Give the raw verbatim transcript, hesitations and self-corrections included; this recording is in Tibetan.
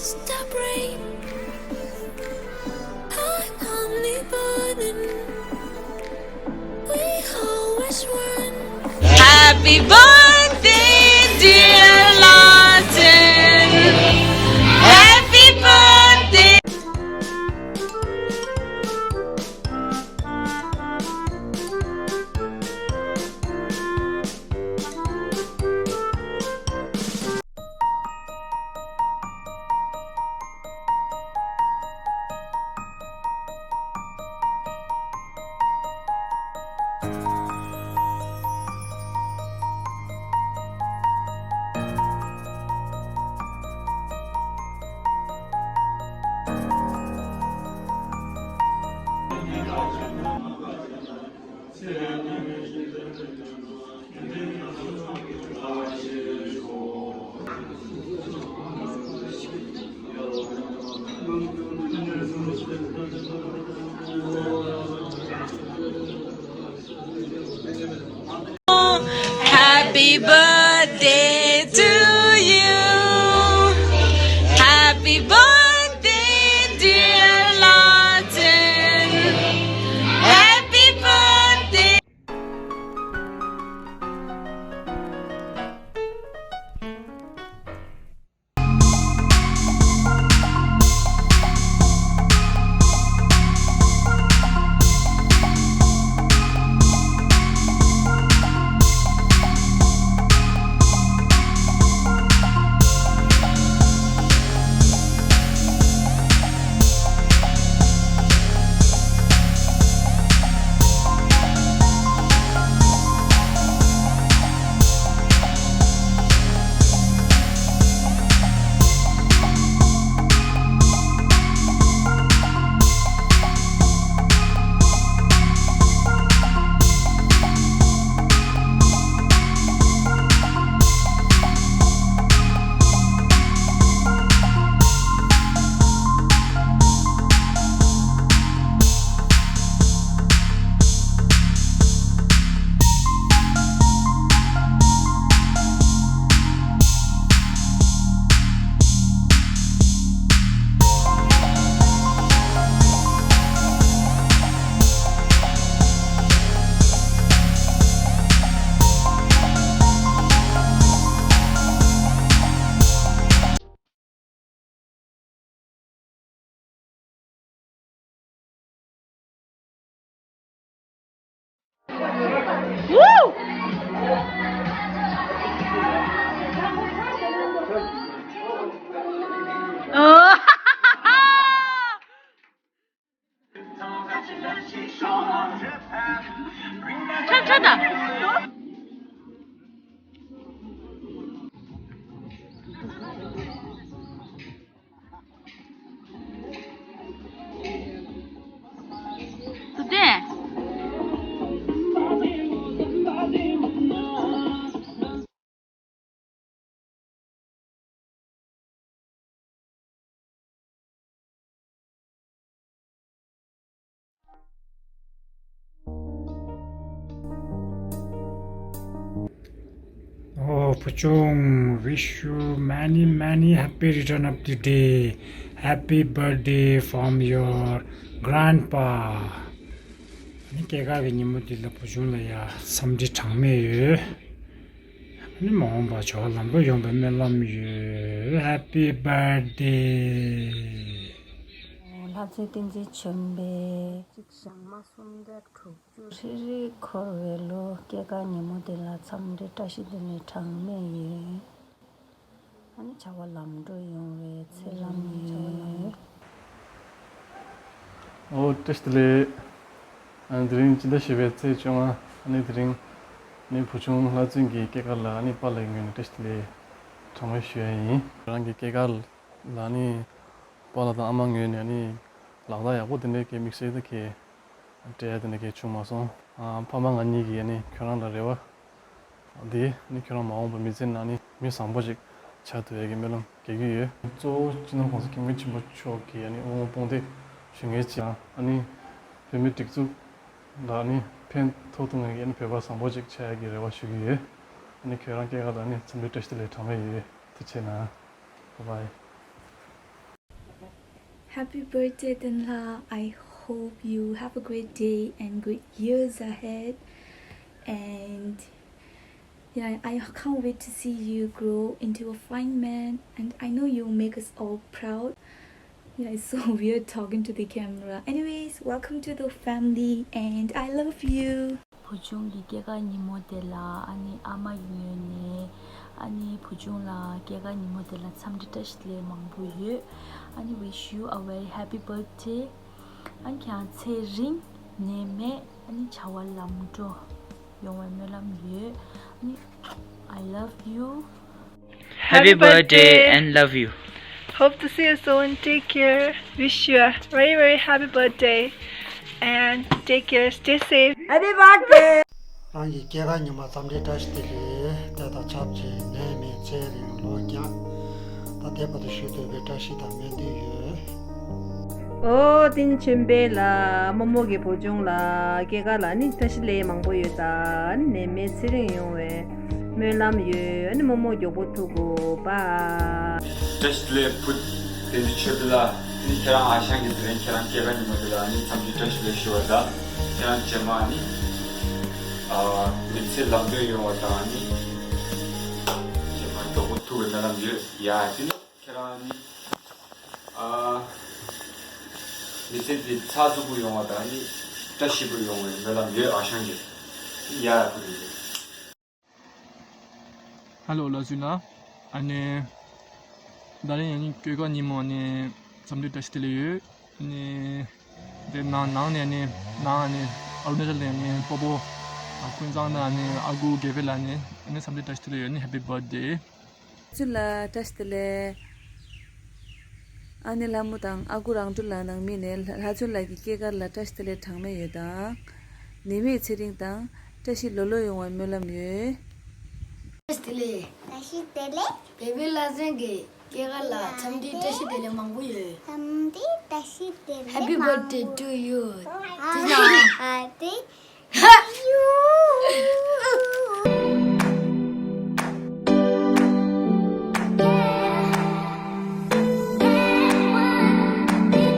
Stop rain. I'm only burning. We always run. Happy birthday, dear Lawson. Happy birthday. Happy birthday to you. Happy birthday, dear Lawson. Happy birthday. Oh, Puchung, wish you many, many happy return of the day. Happy birthday from your grandpa. ཨ་ནི་སྐྱེས་སྐར་གྱི་ཉིན་མོ་འདི་ལ་བུ་ཆུང་ལ་ཡ་འཚམས་འདྲི་གྲངས་མེད་ཡོད། ཨ་ནི་མ་འོངས་པ་ཇོ་བོ་ལམ་འགྲོ་ཡོང་བའི་སྨོན་ལམ་ཡོད། Happy birthday. ལྷ་རྩེ་བསྟན་འཛིན་ཆོས་འཕེལ། གཅིག་ཞག་མ་གསུམ་བརྒྱ་དྲུག་ཅུ་རེ་རེ་འཁོར་བའི་ལོ། སྐྱེས་སྐར་ཉིན་མོ་འདི་ལ་འཚམས་འདྲི་བཀྲ་ཤིས་བདེ་ལེགས་གྲངས་མེད་ཡོད། ཨ་ནི་བྱ་བ་ལམ་འགྲོ་ཡོང་བའི་ཚེ་ལམ་ཡོད། ཨོ་བཀྲ་ཤིས་བདེ་ལེགས། ཨ་ནི་དེ་རིང་སྤྱི་ཟླ་བཞི་པའི་ཚེས་བཅོ་ལྔ། ཨ་ནི་དེ་རིང་ནི་བུ་ཆུང་ལྷ་བཙུན་གྱི་སྐྱེས་སྐར་ལ་ཨ་ནི་པཱ་ལགས་ངོས་ནས་བཀྲ་ཤིས་བདེ་ལེགས་གྲངས་མེད་ཞུ་ཡ་ཡིན། རང་གི་སྐྱེས་སྐར་ལ་ནི་པཱ་ལགས་དང་ཨ་མ་ངོས་ནས་ནི་ལག་རྟགས་ཡག་པོ་དེ་འདྲའི་གི་དམིགས་བསལ་དུ་གི་སྤྲད་ཡ་དེ་འདྲ་གི་བྱུང་མ་སོང་། ཨ་ཕ་མ་ང་གཉིས་ཀྱིས་ནི་ཁྱོད་རང་ལ་རེ་བ་དེ་ནི་ཁྱོད་རང་མ་འོངས་པ་མི་ཚེ་ནང་ནི་མི་བཟང་པོ་ཞིག་ཆགས་ཐུབ་ཡ་གི་སྨོན་ལམ་རྒྱག་གི་ཡོད། གཙོ་བོ་སྤྱི་ནོར་༸གོང་ས་༸སྐྱབས་མགོན་ཆེན་པོ་མཆོག་གི་ཨ་ནི་དབུ་འོག་དཔུང་འདེགས་ཞུ་མཁན་གཅིག་དང་། ཨ་ནི་བོད་མིའི་སྒྲིག་འཛུགས་ལ་ཨ་ནི་ཕན་ཐོགས་ཐུབ་མཁན་གྱི་ཨ་ནི་བོད་པ་བཟང་པོ་ཅིག་ཆགས་ཡག་གི་རེ་བ་ཞུ་གི་ཡོད། ཨ་ནི་ཁྱོད་རང་སྐྱེས་སྐར་ལ་ཨ་ནི་འཚམས་འདྲི་བཀྲ་ཤིས་བདེ་ལེགས་གྲངས་མེད་ཡོད། ཐུགས་རྗེ་གནང་། བྷའི་བྷའི། Happy birthday, Tenla. I hope you have a great day and great years ahead. And yeah, I can't wait to see you grow into a fine man. And I know you'll make us all proud. Yeah, it's so weird talking to the camera. Anyways, welcome to the family and I love you. བུ་ཆུང་གི་སྐྱེས་སྐར་ཉིན་མོ་དེ་ལ་ཨ་ནི་ཨ་མ་ངོས་ནས་ཨ་ནི་བུ་ཆུང་ལ་སྐྱེས་སྐར་ཉིན་མོ་དེ་ལ་འཚམས་འདྲི་བཀྲ་ཤིས་བདེ་ལེགས་མང་པོ་ཡོད། ཨ་ནི་wish you a very happy birthday. ཨ་ནི་ཁྱེད་རང་ཚེ་རིང་ནད་མེད་ཨ་ནི་བྱ་བ་ལམ་འགྲོ་ཡོང་བའི་སྨོན་ལམ་ཡོད། ཨ་ནི་I love you. Happy birthday and love you. Hope to see you soon. Take care. Wish you a very, very happy birthday. And take care. Stay safe. Happy birthday. རང་གི་སྐྱེས་སྐར་ཉིན་མོ་འཚམས་འདྲི་བཀྲ་ཤིས་བདེ་ལེགས། དེ་དང་ཆབས་ཅིག་ནད་མེད་ཚེ་རིང་ལོ་བརྒྱ། ད་ལྟའི་བར་དུ་ཞུ་ཐུབ་པའི་བཀྲ་ཤིས་དང་སྨོན་འདུན་ཡོད། ཨོ་དེ་ནི་ཆོས་འཕེལ་ལ་རྨོ་མོ་གི་བུ་ཆུང་ལ་སྐྱེས་སྐར་ལ་ནི་བཀྲ་ཤིས་བདེ་ལེགས་མང་པོ་ཡོད། ད་ནི་ནད་མེད་ཚེ་རིང་ཡོང་བའི་སྨོན་ལམ་ཡོད། ཨ་ནི་རྨོ་མོ་མགྱོགས་པོ་ཐུག་གོ། བཱའི། བཀྲ་ཤིས་བདེ་ལེགས་བུ། དེ་ནི་ཆོས་འཕེལ་ལ་ནི་ཁྱེད་རང་ཨ་ཞང་གི་དེ་རིང་ཁྱེད་རང་སྐྱེས་སྐར་ཉིན་མོ་དེ་ལ་ནི་འཚམས་འདྲི་བཀྲ་ཤིས་བདེ་ལེགས་ཞུ་བ་དང་། ཁྱེད་རང་རྗེས་མ་ནི་ཨ་མི་ཚེ་ལམ་སྟོན་ཡོང་བ་དང་ནི་རྗེས་མ་མགྱོགས་པོ་ཐུག་པའི་སྨོན་ལམ་ཡོད། ཡ་དེ་ནི་ཁྱེད་རང་ནི་ཨ་མི་ཚེ་འདི་ཚགས་ཚུད་པོ་ཡོང་བ་དང་ནི་བཀྲ་ཤིས་པོ་ཡོང་བའི་སྨོན་ལམ་ཡོད། ཨ་ཞང་གི་ཡ་བུ་དེ་ནི། ཧ་ལོ་ལགས་སོ། ཨ་ནི་ད་རིང་ཡང་ནི་སྐྱེས་སྐར་ཉིན་མོ་ནི་འཚམས་འདྲི་བཀྲ་ཤིས་བདེ་ལེགས་ཡོད། ཨ་ནི་དེ་ནང་ནང་ནས་ནི་ནང་ནི་ཨ་རུ་ན་ཅལ་ནས་ནི་སྤོ་བོ་ཀུན་བཟང་དང་ནི་ཨ་ཁུ་དགེ་འཕེལ་ལ་ནི་ཨ་ནི་འཚམས་འདྲི་བཀྲ་ཤིས་བདེ་ལེགས་ཡོད། ནི་happy birthday། ཚུན་ལ་བཀྲ་ཤིས་བདེ་ལེགས། ཨ་ནེ་ལྷ་མོ་དང་ཨ་ཁུ་རང་གྲོལ་ལགས་ནང་མི་ནས་ལྷ་ལྷ་ཚུན་ལགས་ཀྱི་སྐྱེས་སྐར་ལ་བཀྲ་ཤིས་བདེ་ལེགས་གྲངས་མེད་ཡོད་དང་། ནད་མེད་ཚེ་རིང་དང་བཀྲ་ཤིས་ལོ་ལོ་ཡོང་བའི་སྨོན་ལམ་ཡོད། བཀྲ་ཤིས་བདེ་ལེགས། བཀྲ་ཤིས་བདེ་ལེགས། བེ་བི་ལྷ་སྲས་ཀྱི་སྐྱེས་སྐར་ལ་འཚམས་འདྲི་བཀྲ་ཤིས་བདེ་ལེགས་མང་པོ་ཡོད། འཚམས་འདྲི་བཀྲ་ཤིས་བདེ་ལེགས། Happy birthday to you. Happy